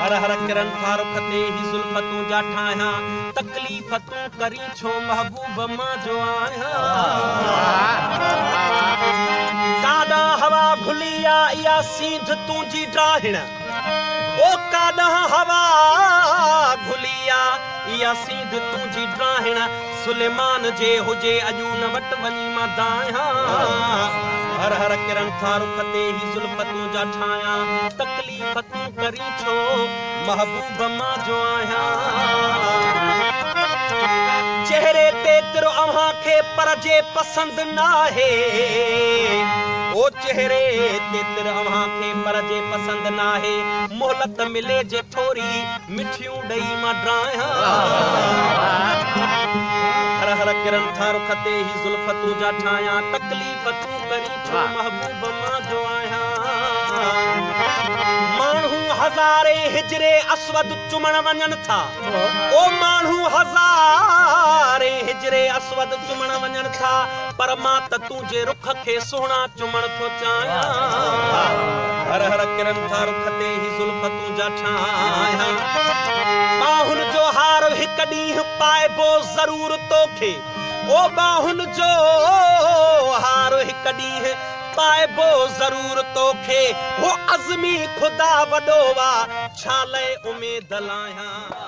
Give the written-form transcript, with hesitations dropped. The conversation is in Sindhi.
هر هر ڪرن ٿا رخ تي هي زلف تنهنجا ٺاهيان، تڪليف تون ڪرين ڇو محبوب مان جو آهيان. ڪاڏانهن هوا گهلي آ اها سينڌ تنهنجي ڊاهڻ، او ڪاڏانهن هوا گهلي آ اها سينڌ تنهنجي ڊاهڻ، سليمان جي هجي اڄ ان وٽ وڃي مان دانهيان. هر هر ڪرن ٿا رخ تي هي زلف تنهنجا ٺاهيان، تڪليف تون ڪرين ڇو محبوب مان جو آهيان. چهري تي تر اوهان کي پر جي پسند ناهي، او چهري تي تر اوهان کي پر جي پسند ناهي، مهلت ملي جي ٿوري مٺيون ڏئي مان ڊاهيان. هر هر ڪرن ٿا رخ تي هي زلف تنهنجا ٺاهيان، تڪليف تون ڪرين ڇو محبوب مان جو آهيان. ماڻهو هزارين هجر اسود چمڻ وڃن ٿا، او ماڻهو هزارين هجر اسود چمڻ وڃن ٿا، پر مان ته تنهنجي رخ کي سهڻا چمڻ ٿو چاهيان. هر هر ڪرن ٿا رخ تي هي زلف تنهنجا ٺاهيان. ٻانهن جو هار هڪ ڏينهن پائبو ضرور توکي، او ٻانهن جو هار هڪ ڏينهن پائبو ضرور توکي، هو عظمي خدا وڏو آ، ڇا لئه اميد لاهيان.